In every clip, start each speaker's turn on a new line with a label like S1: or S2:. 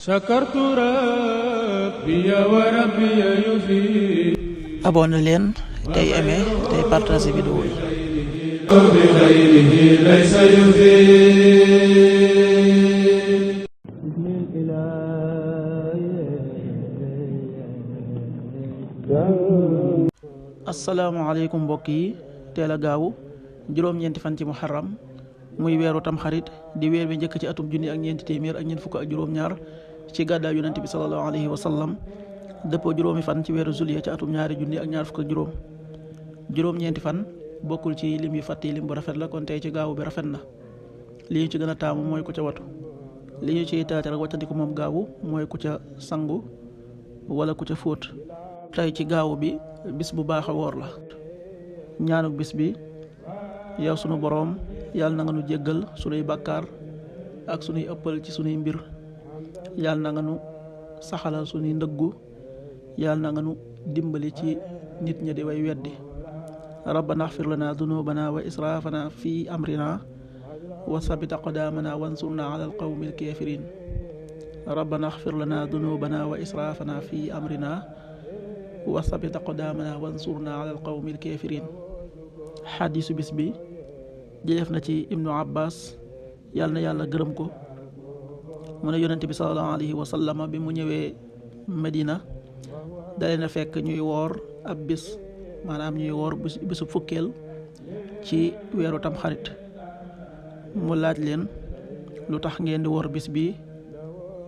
S1: sakartu rabbi wa rabbi yufi.
S2: abonné leen tey aimé tey partagé vidéo yi.
S1: bi xayrihi laysa yufi.
S2: asalaamaaleykum mbokk yi, teel a gaawu juróom-ñeenti fan ci muharram muy weeru tamxarit di weer bi njëkk ci atum junni ak ñeenti téeméer ak ñeent fukk ak juróom-ñaar ci gàddaay yonent bi sallallahu alayhi wa sallam dëppoo juróomi fan ci weeru juillet ci atum ñaari junni ak ñaar fukk ak juróom-ñeenti fan bokkul ci lim yu fàtte lim bu rafet la, kon tey ci gaawu bi rafet na. li ñu ci gën a taamu mooy ku ca watu. li ñu ciy taate rek wàccandiku moom gaawu mooy ku ca sangu wala ku ca fóot. tey ci gaawu bi bis bu baax a woor la. ñaanuk bis bi: yow sunu boroom, yàlla na nga nu jéggal sunuy bàkkaar ak sunuy ëppal ci sunuy mbir. yàlla na nga nu saxalal sunuy ndëggu. yàlla na nga nu dimbali ci nit ñi di way weddi. rabbana axfir lana dunubana wa israfana fi amrina wa sabit aqdamana wansurna ala alqawmi alkafirin. rabbana axfir lana dunubana wa israfana fi amrina wa sabit aqdamana wansurna ala alqawmi alkafirin. xadiisu bis bi jëleef na ci ibnu abbas, yàlla na yàlla gërëm ko, mu ne yonent bi sallallahu alayhi wa sallam bi mu ñëwee Medina dalee na fekk ñuy woor ab bis, maanaam ñuy woor bisu fukkeel ci weeru tam xarit. mu laaj leen lu tax ngeen di woor bis bi.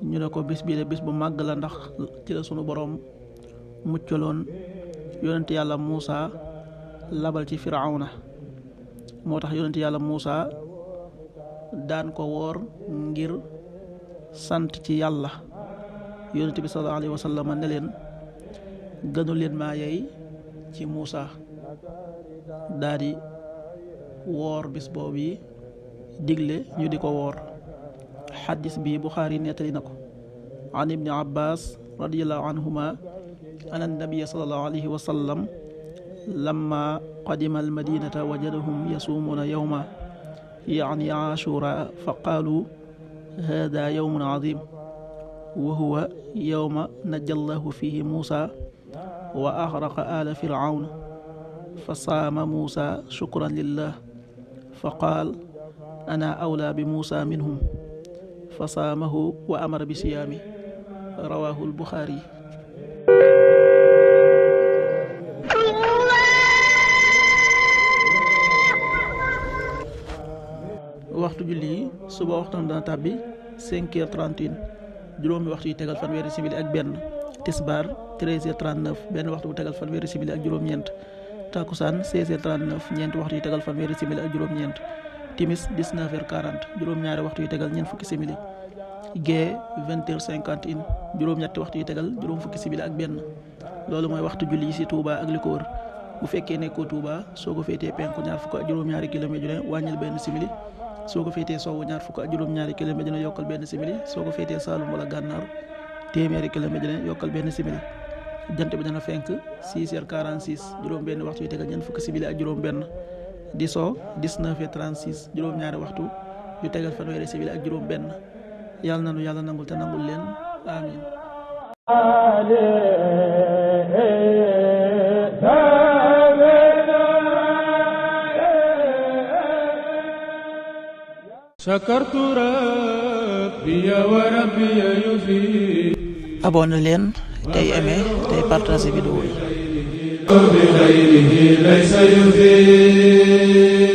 S2: ñu ne ko bis bi de bis bu màgg la, ndax ci la sunu boroom muccaloon yonent yàlla Muusa labal ci Firawna. moo tax yonent yàlla Muusa daan ko woor ngir sant ci yàlla. yonent bi sallallahu alayhi wa sallam ne leen gënu leen maa yey ci Muusa. daa di woor bis boobu yi digle ñu di ko woor. xaddis bi Buxaari nettali na ko. an ibni Abbas radiyallahu anhuma an annabiya sallallahu alayhi wa sallam lamma qadima almadinata wajadahum yasuumuuna yawma yaani ashura fa qaalu hada yawmun azim wa huwa yawma najja allahu fihi muusa wa axraqa ala firawna fa saama muusa shukran lillah fa qaal ana awlaa bi muusa minhum fa saamahu wa amara bi siyaami. rawaahu albuxaari. waxtu julli yi suba waxtaan dana tàbbi 5h31, juróomi waxtu yi tegal fanweeri simili ak benn. tisbaar 13h39, benn waxtu bu tegal fanweeri simili ak juróom-ñeent. takkusaan 16h39, ñeenti waxtu yi tegal fanweeri simili ak juróom-ñeent. timis 19h40, juróom-ñaari waxtu yi tegal ñeent fukki simili. gee 20h51, juróom-ñetti waxtu yi tegal juróom fukki simili ak benn. loolu mooy waxtu julli yi ci Touba ak li ko wër. bu fekkee nekkoo Touba, soo ko féetee penku ñaar fukk ak juróom-ñaari kilomètre ju ne wàññil benn simili. soo ko féetee sowwu ñaar fukk ak juróom-ñaari kilomètre ju ne yokkal benn simili. soo ko féetee Saalum wala Gànnaar téeméeri kilomètre ju ne yokkal benn simili. jant bi dana fenk 6h46, juróom benn waxtu yi tegal ñeent fukki simili ak juróom benn. di soo 19h36, juróom-ñaari waxtu yu tegal fanweeri simili ak juróom benn. yàlla na nu yàlla nangul te nangul leen, amiin.
S1: sakartu rabbi wa rabbi yufi.
S2: abonné leen tey aimé tey partagé vidéo yi.
S1: bi xayrihi laysa yufi.